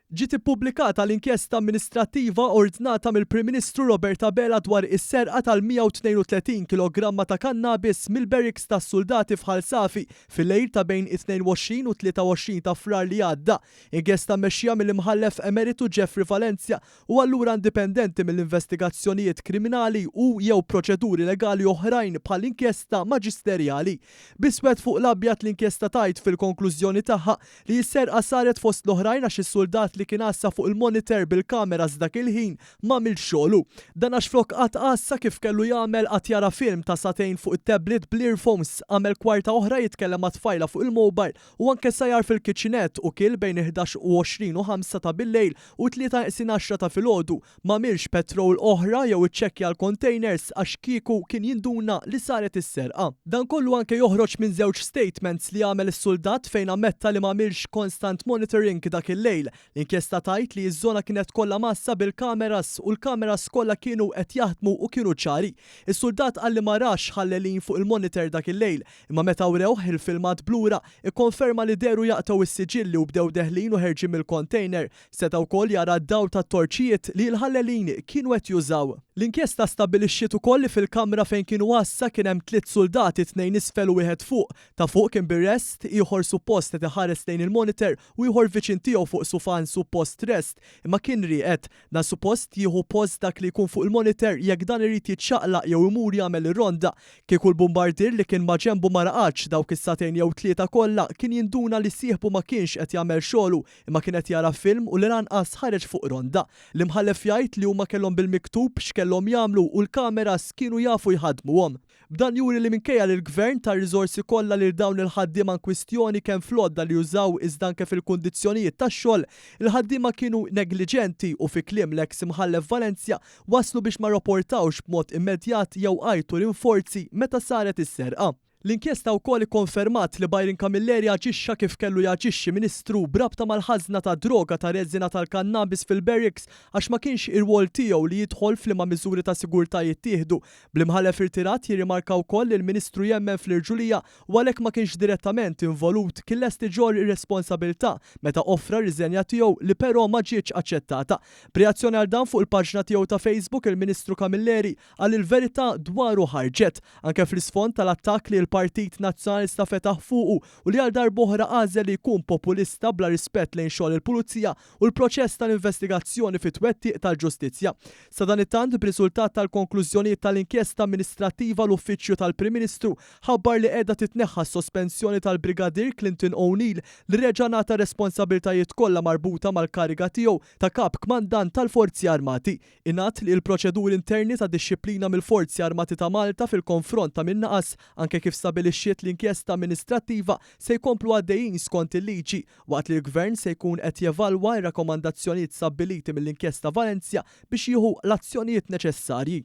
Ġiet ippubblikata l-inkjesta amministrattiva ordnata mill-Prim Ministru Robert Abela dwar is-serqa tal-132 kilogramma ta' kannabis mill-barracks tas-suldati f'Ħal Safi fil-lejl ta' bejn it-22 u t-23 ta' Frar li għadda. Inkjesta mmexxija mill-Imħallef Emeritu Jeffrey Valenzia u allura indipendenti mill-investigazzjonijiet kriminali u jew proċeduri legali oħrajn bħal inkjesta maġisterjali. B'iswed fuq l-abjad l-inkjesta tgħid fil-konklużjoni tagħha li s-serqa saret fost l-oħrajn għax is-suldat li kien għassa fuq il-monitor bil-kameras dak il-ħin m'għamilx xogħlu. Dan għax flok qagħad għassa kif kellu jagħmel qagħad jara film ta' sagħtejn fuq it-tablet bl-earphones, għamel kwarta oħra jitkellem ma' tfajla fuq il-mobile u anke sajar fil-kitchenette u kiel bejn il-ħdax u 20 u ħamsa ta' billejl u t-tlieta neqsin għaxra ta' filgħodu. M'għamilx patrol oħra jew iċċekkja l-containers għax kieku kien jinduna li saret is-serqa. Dan kollu anke joħroġ minn żewġ statements li għamel is-suldat fejn ammetta li m'għamilx constant monitoring dak il-lejl. L-inkjesta tgħid li ż-żona kienet kollha mgħassa bil-kameras u l-kameras kollha kienu qed jaħdmu u kienu ċari. Is-suldat qal li ma rax ħallelin fuq il-monitor dak il-lejl, imma meta wrewh il-filmat b'lura, ikkonferma li dehru jaqtgħu s-siġilli u bdew deħlin u ħerġin mill-container. Seta' wkoll jara d-dawl tat-torċijiet li l-ħallelin kienu qed jużaw. L-inkjesta stabbilixxiet ukoll li fil-kamra fejn kienu għassa kien hemm tliet suldati, tnejn isfel u wieħed fuq. Ta' fuq kien bir-rest, ieħor suppost qed iħares lejn il-monitor u ieħor viċin tiegħu fuq sufan suppost rest, imma kien rieqed. Dan suppost jieħu post dak li jkun fuq il-monitor jekk dan irid jiċċaqlaq jew imur jagħmel ir-ronda. Kieku l-bumbardier li kien maġenbu ma raqadx dawk is-sagħtejn jew tlieta kollha kien jinduna li sieħbu ma kienx qed jagħmel xogħlu imma kien qed jara film u li lanqas ħareġ fuq ronda. L-Imħallef jgħid li huma kellhom bil-miktub x'kellhom jagħmlu u l-kameras kienu jafu jħaddmuhom. B'dan juri li minkejja li l-Gvern ta r-riżorsi kollha lil dawn il-ħaddiema inkwistjoni kemm fl-għodda li jużaw iżda anke fil-kundizzjonijiet tax-xogħol, il-ħaddiema kienu negliġenti u fi kliem l-eks Imħallef Valenzia waslu biex ma rraportawx b'mod immedjat jew għajtu rinforzi meta saret is-serqa. L-inkjesta wkoll ikkonfermat li Byron Camilleri aġixxa kif kellu jaġixxi Ministru b'rabta mal-ħażna ta' droga ta' reżina tal-kannabis fil-barracks għax ma kienx ir-rwol tiegħu li jidħol f'liema miżuri ta' sigurtà jittieħdu. Bl-Imħallef irtirat jirrimarka wkoll li l-Ministru jemmen fl-irġulija u għalhekk ma kienx direttament involut kien lest iġorr ir-responsabilità meta offra r-riżenja tiegħu li però ma ġietx aċċettata. B'reazzjoni għal dan fuq il-paġna tiegħu ta' Facebook il-Ministru Camilleri qal li l-verità dwaru ħarġet, anke fl-isfond tal-attakk li l-Partit Nazzjonalista fetaħ fuqu u li għal darb'oħra għażel li jkun populista bla rispett lejn xogħol il-Pulizija u l-proċess tal-investigazzjoni fit-twettiq tal-ġustizzja. Sadanittant, b'riżultat tal-konklużjonijiet tal-inkjesta amministrattiva l-Uffiċċju tal-Prim Ministru ħabbar li qiegħda titneħħa s-sospensjoni tal-Brigadier Clinton O'Neill li reġa' ngħata r-responsabilitajiet kollha marbuta mal-kariga tiegħu ta' Kap Kmandant tal-Forzi Armati. Ingħad li l-proċeduri interni ta' dixxiplina mill-Forzi Armati ta' Malta fil-konfront ta' min naqas, anke kif stabilixxiet l-inkjesta amministrattiva, se jkomplu għaddejjin skont il-liġi, waqt li l-Gvern se jkun qed jevalwa r-rakkomandazzjonijiet stabbiliti mill-inkjesta Valenzia biex jieħu l-azzjonijiet neċessarji.